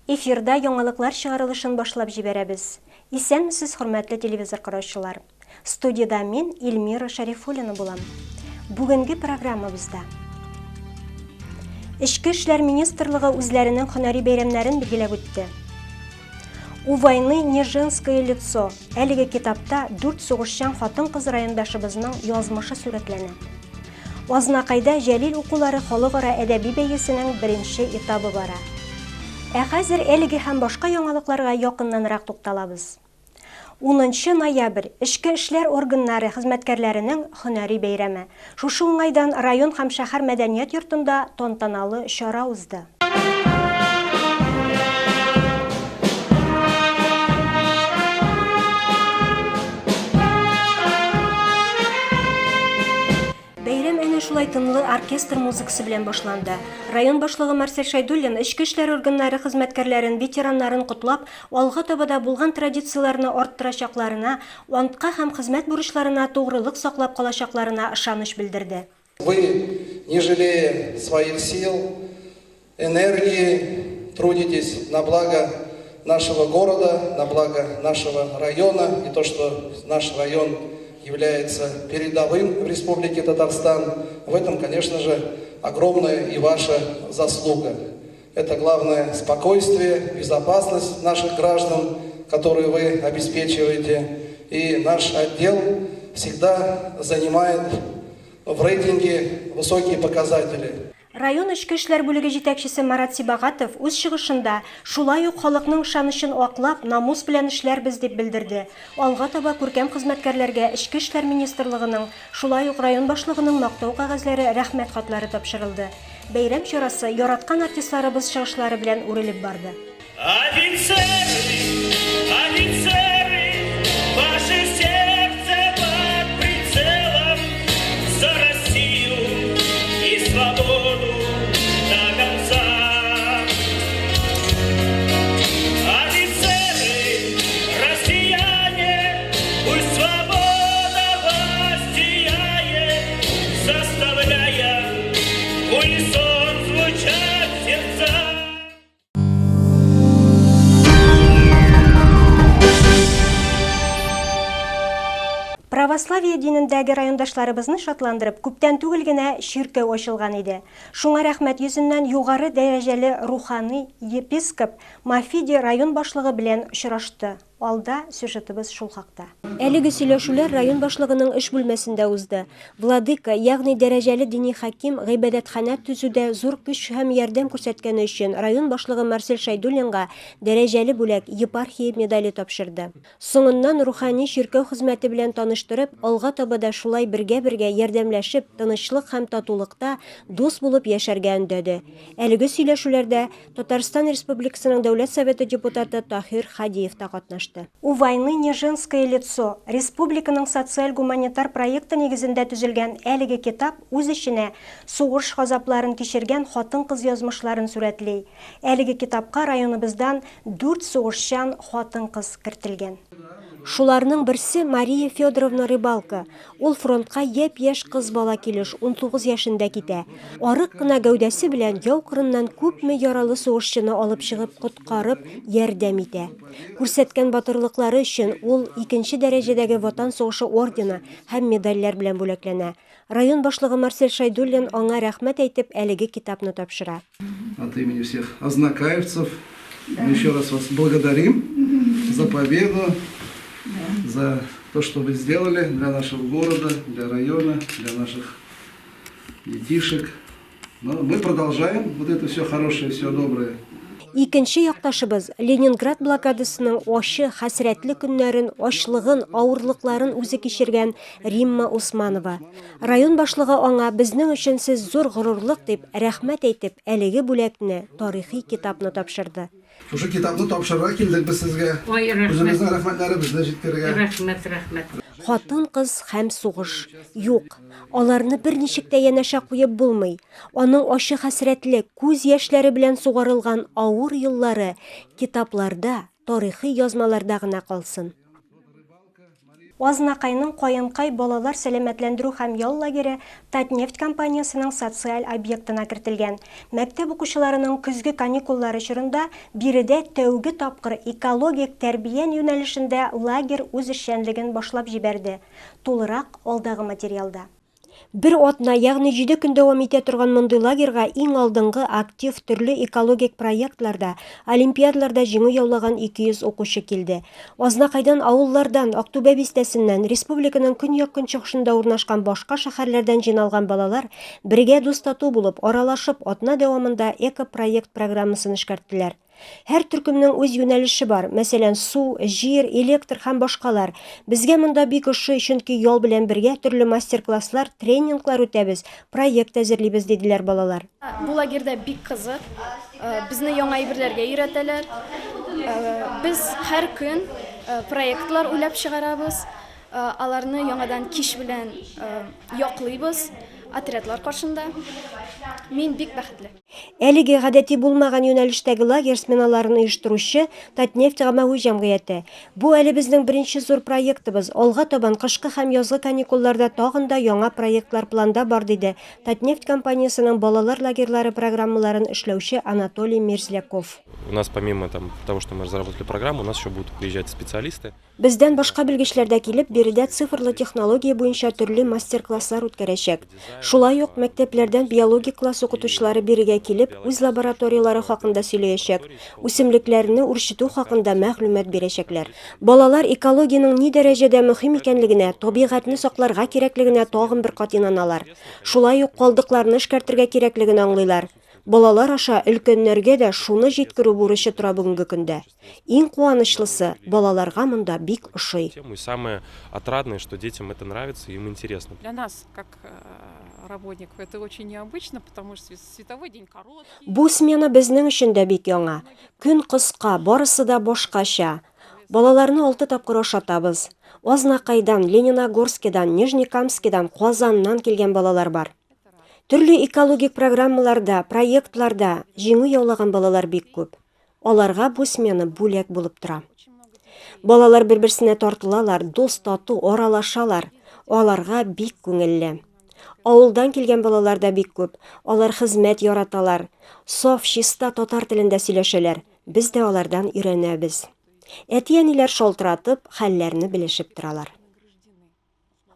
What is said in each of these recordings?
Эфирда яңалыклар чыгарылышын башлап җибәрәбез. Исәнмесез, хөрмәтле телевизор караучылар. Студиядә мин, Эльмира Шәрифуллина булам. Бүгенге программабызда Эчке эшләр министрлыгы үзләренең һөнәри бәйрәмнәрен билгеләп үтте. У войны не женское лицо. Әлеге китапта дүрт сугышчан хатын-кыз райондашыбызның язмышы сурәтләнә. Азнакайда Җәлил укулары халыкара әдәби бәйгесенең беренче этабы бара. Ә хәзер әлеге һәм башка яңалыкларга якыннанрак тукталабыз. Унынчы ноябрь, эчке эшләр органнары хезмәткәрләренең һөнәри бәйрәме. Шушы уңайдан район һәм шәһәр мәдәният йортында тантаналы чара узды. Бәйрәм әнә шулай тынлы оркестр музыкасы белән башланды. Район башлыгы Марсель Шәйдуллин эчке эшләр органнары хезмәткәрләрен, ветераннарын котлап, алга таба да булган традицияләрне арттырачакларына, антка һәм хезмәт бурычларына тугрылык саклап калачакларына ышаныч белдерде. Вы, не жалея своих сил, энергии, трудитесь на благо нашего города, на благо нашего района. И то, что наш район является передовым в Республике Татарстан, в этом, конечно же, огромная и ваша заслуга. Это главное спокойствие, безопасность наших граждан, которую вы обеспечиваете. И наш отдел всегда занимает в рейтинге высокие показатели. Район эчке эшләр бүлеге җитәкчесе Марат Сибагатов үз чыгышында, шулай ук халыкның ышанычын аклап, намус белән эшләрбез, дип белдерде. Алга таба күркәм хезмәткәрләргә Эчке эшләр министрлыгының, шулай ук район башлыгының Мактау кәгазьләре, Рәхмәт хатлары тапшырылды. Бәйрәм чарасы яраткан артистларыбыз чыгышлары белән үрелеп барды. Офицеры, офицеры, ваше сердце под прицелом за Россию и свободу до конца. Офицеры, россияне, пусть свобода вас сияет, заставляя в унисон звучать сердца. Православие динендәге райондашларыбызны шатландырып, күптән түгел генә чиркәү ачылган иде. Шуңа рәхмәт йөзеннән югары дәрәҗәле рухани епископ Мафиди район башлыгы белән очрашты. Алда сюжетыбыз шул хакта. Әлеге сөйләшүләр район башлыгының эш бүлмәсендә узды. Владыка, ягъни дәрәҗәле дини хаким, гыйбадәтханә төзүдә зур көч һәм ярдәм күрсәткәне өчен район башлыгы Марсель Шәйдуллинга дәрәҗәле бүләк, епархия медале тапшырды. Соңыннан рухани чиркәү хезмәте белән таныштырып, алга таба да шулай бергә-бергә ярдәмләшеп, тынычлык һәм татулыкта дус булып яшәргә өндәде. Әлеге сөйләшүләрдә Татарстан Республикасының Дәүләт Советы депутаты Таһир Һадиев та катнашты. У войны не женское лицо республиканың социаль-гуманитар проекты нигезендә төзелгән әлеге китап үз эченә сугыш газапларын кичергән хатын-кыз язмышларын сурәтли. Әлеге китапка районыбыздан дүрт сугышчан хатын-кыз кертелгән. Шуларның берсе, Мария Федоровна Рыбалко. Ул фронтка япь-яшь кыз бала килеш, 19 яшендә китә. Арык кына гәүдәсе белән яу кырыннан күпме яралы сугышчыны алып чыгып, коткарып, ярдәм итә. Күрсәткән батырлыклары өчен ул икенче дәрәҗәдәге Ватан сугышы ордены һәм медальләр белән бүләкләнә. Район башлыгы Марсель Шәйдуллин аңа рәхмәт әйтеп әлеге китапны тапшыра. От имени всех азнакаевцев мы еще раз вас благодарим за победу, за то, что вы сделали для нашего города, для района, для наших детишек. Но мы продолжаем вот это все хорошее, все доброе. Икенче якташыбыз Ленинград блокадасының ачы, хәсрәтле көннәрен, ачлыгын, авырлыкларын үзе кичергән Римма Усманова. Район башлыгы аңа безнең өчен сез зур горурлык дип, рәхмәт әйтеп, әлеге бүләкне, тарихи китапны тапшырды. Шушы китапны тапшырырга килдек без сезгә. Ой, рәхмәт. Үзебезнең рәхмәтләребезне җиткерергә. Рәхмәт, рәхмәт. Хатын-кыз һәм сугыш. Юк, аларны берничек тә янәшә куеп булмый. Аның ачы хәсрәтле, күз яшьләре белән сугарылган авыр еллары китапларда, тарихи язмаларда гына калсын. Азнакайның Каенкай балалар сәламәтләндерү һәм ял лагере Татнефть компаниясенең социаль объектына кертелгән. Мәктәп укучыларының көзге каникуллары чорында биредә тәүге тапкыр экологик тәрбия юнәлешендә лагерь үз эшчәнлеген башлап җибәрде. Тулырак алдагы материалда. Бер атна, ягъни җиде көн дәвам итә торган мондый лагерьга иң алдынгы, актив, төрле экологик проектларда, олимпиадаларда җиңү яулаган 200 укучы килде. Азнакайдан, авыллардан, Актүбә бистәсеннән, республиканың көньяк-көнчыгышында урнашкан башка шәһәрләрдән җыйналган балалар бергә дус-тату булып, аралашып, атна дәвамында экопроект программасын эшкәрттеләр. Һәр төркемнең үз юнәлеше бар, мәсәлән, су, җир, электр һәм башкалар. Безгә монда бик ошый, чөнки ял белән бергә төрле мастер-класслар, тренинглар үтәбез, проект әзерлибез, диделәр балалар. Бу лагерьда бик кызык, безне яңа әйберләргә өйрәтәләр. Без һәр көн проектлар уйлап чыгарабыз, аларны яңадан кич белән яклыйбыз отрядлар каршында. Мин бик бәхетле. Әлеге гадәти булмаган юнәлештәге лагерь сменаларын оештыручы, Татнефть гаммәви җәмгыяте. Бу әле безнең беренче зур проектыбыз, алга табан кышкы һәм язгы каникулларда тагын да яңа проектлар планда бар, диде Татнефть компаниясенең балалар лагерьлары программаларын эшләүче Анатолий Мерзляков. У нас помимо там того, что мы разработали программу, у нас еще будут приезжать специалисты. Бездән башка белгечләр дә килеп, биредә цифрлы технология буенча төрле мастер-класслар үткәрәчәк. Шулай ук мәктәпләрдән биологик класс укытучылары бирегә килеп, үз лабораторияләре хакында сөйләячәк, үсемлекләрне үрчетү хакында мәгълүмат бирәчәкләр. Балалар экологиянең ни дәрәҗәдә мөһим икәнлегенә, табигатьне сакларга кирәклегенә тагын бер кат инаналар. Шулай ук калдыкларны эшкәртергә кирәклеген аңлыйлар. Балалар аша өлкәннәргә дә шуны җиткерү бурычы тора бүгенге көндә. Иң куанычлысы, балаларга монда бик ошый. И самое отрадное, что детям это нравится и им интересно. Для нас, как работников, это очень необычно, потому что световой день короткий. Бу смена безнең өчен дә бик яңа. Көн кыска, барысы да башкача. Балаларны алты тапкыр ашатабыз. Азнакайдан, Лениногорскидан, Нижнекамскидан, Казаннан килгән балалар бар. Төрле экологик программаларда, проектларда җиңү яулаган балалар бик күп. Аларга бу смена бүләк булып тора. Балалар бер-берсенә тартылалар, дус-тату аралашалар. Аларга бик күңелле. Авылдан килгән балалар да бик күп. Алар хезмәт яраталар. Саф, чиста татар телендә сөйләшәләр. Без дә алардан өйрәнәбез. Әти-әниләр шалтыратып, хәлләрне белешеп торалар.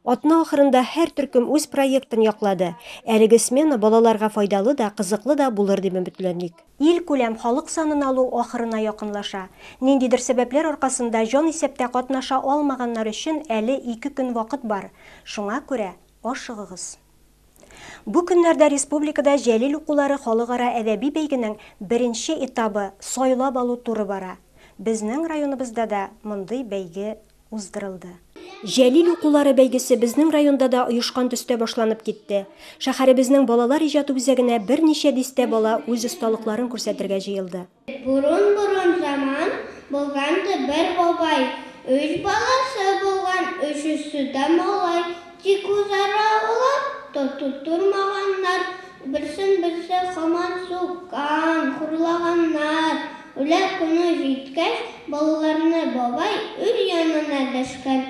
Атна ахырында һәр төркем үз проектын яклады. Әлеге смена балаларга файдалы да, кызыклы да булыр дип өметләник. Илкүләм халык санын алу ахырына якынлаша. Ниндидер сәбәпләр аркасында җанисәптә катнаша алмаганнар өчен әле ике көн вакыт бар. Шуңа күрә ашыгыгыз. Бу көннәрдә республикада Җәлил укулары халыкара әдәби бәйгенең беренче этабы, сайлап алу туры бара. Безнең районыбызда да мондый бәйге уздырылды. Җәлил укулары бәйгесе безнең районда да оешкан төстә башланып китте. Шәһәребезнең балалар иҗаты үзәгенә берничә дистә бала үз осталыкларын күрсәтергә җыелды. Борын-борын заман булган ди бер бабай. Өч баласы булган, өчесе дә малай. Тик үзара алар тату тормаганнар, берсен-берсе һаман суккан, хурлаганнар. Үләр көне җиткәч, балаларны бабай үз янына дәшкән,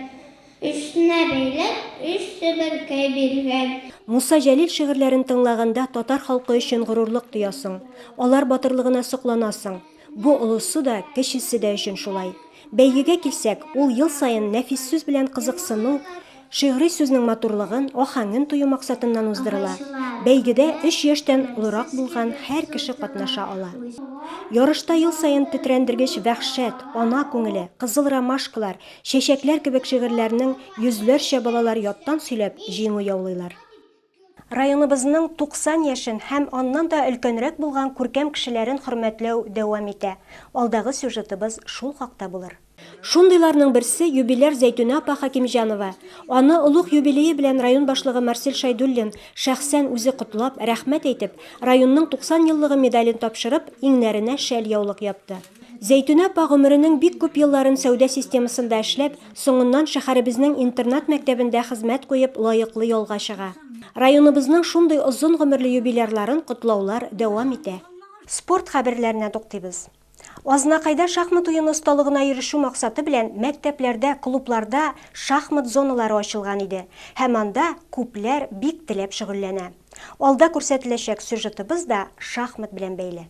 өчесенә бәйләп, өч себерке биргән. Муса Җәлил шигырьләрен тыңлаганда татар халкы өчен горурлык тоясың, алар батырлыгына сокланасың. Бу олысы да, кечесе дә өчен шулай. Бәйгегә килсәк, ул ел саен нәфис сүз белән кызыксыну, шигъри сүзнең матурлыгын, аһәңен тою максатыннан уздырыла. Бәйгедә өч яшьтән олырак булган һәр кеше катнаша ала. Ярышта ел саен тетрәндергеч Вәхшәт, Ана күңеле, Кызыл ромашкалар, Чәчәкләр кебек шигырьләрнең йөзләрчә балалар яттан сөйләп, җиңү яулыйлар. Районыбызның 90 яшен һәм аннан да өлкәнрәк булган күркәм кешеләрен хөрмәтләү дәвам итә. Алдагы сюжетыбыз шул хакта булыр. Шундыйларның берсе, юбиляр Зәйтүнә апа Хәкимҗанова. Аны олуг юбилее белән район башлыгы Марсель Шәйдуллин шәхсән үзе котлап, рәхмәт әйтеп, районның 90 еллыгы медален тапшырып, иңнәренә шәл-яулык япты. Зәйтүнә апа гомеренең бик күп елларын сәүдә системасында эшләп, соңыннан шәһәребезнең интернат-мәктәбендә хезмәт куеп, лаеклы ялга чыга. Районыбызның шундый озын гомерле юбилярларын котлаулар дәвам итә. Спорт хәбәрләренә туктыйбыз. Азнакайда шахмат уены осталыгына ирешү максаты белән мәктәпләрдә, клубларда шахмат зоналары ачылган иде һәм анда күпләр бик теләп шөгыльләнә. Алда күрсәтеләчәк сюжетыбыз да шахмат белән бәйле.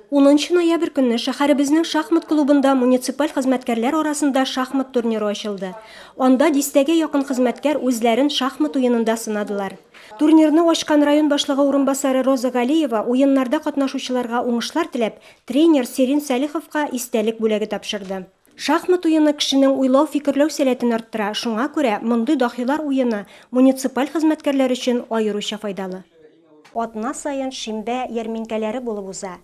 Унынчы ноябрь көнне шәһәребезнең шахмат клубында муниципаль хезмәткәрләр арасында шахмат турниры ачылды. Анда дистәгә якын хезмәткәр үзләрен шахмат уенында сынадылар. Турнирны ачкан район башлыгы урынбасары Роза Галиева уеннарда катнашучыларга уңышлар теләп, тренер Сирин Сәлиховка истәлек бүләге тапшырды. Шахмат уены кешенең уйлау-фикерләү сәләтен арттыра, шуңа күрә мондый даһилар уены муниципаль хезмәткәрләр өчен аеруча файдалы. Атна саен шимбә ярминкәләре булып уза.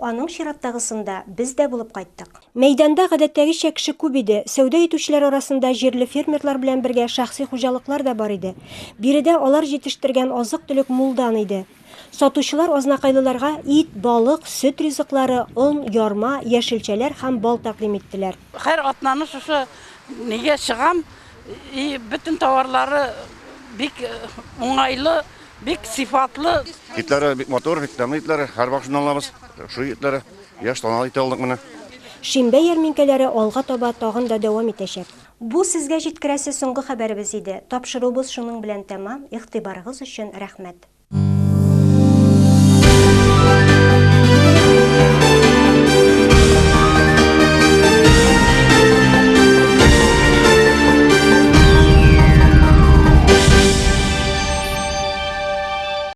Аның чираттагысында без дә булып кайттык. Мәйданда гадәттәгечә кеше күп иде. Сәүдә итүчеләр арасында җирле фермерлар белән бергә шәхси хуҗалыклар да бар иде. Биредә алар җитештергән азык-төлек мулдан иде. Сатучылар азнакайлыларга ит, балык, сөт ризыклары, он, ярма, яшелчәләр һәм бал тәкъдим иттеләр. Һәр атнаны шушы нигә чыгам, и бөтен товарлары бик уңайлы, Бик сыйфатлы. Итләре бик матур, бик тәмле итләре. Һәрвакыт шуннан алабыз. Шуй итләре. Яшь тана ите алдык менә. Шимбә ярминкәләре алга таба тагын да дәвам итәчәк. Бу сезгә җиткерәсе соңгы хәбәребез иде. Тапшыруыбыз шуның белән тәмам, игътибарыгыз өчен рәхмәт.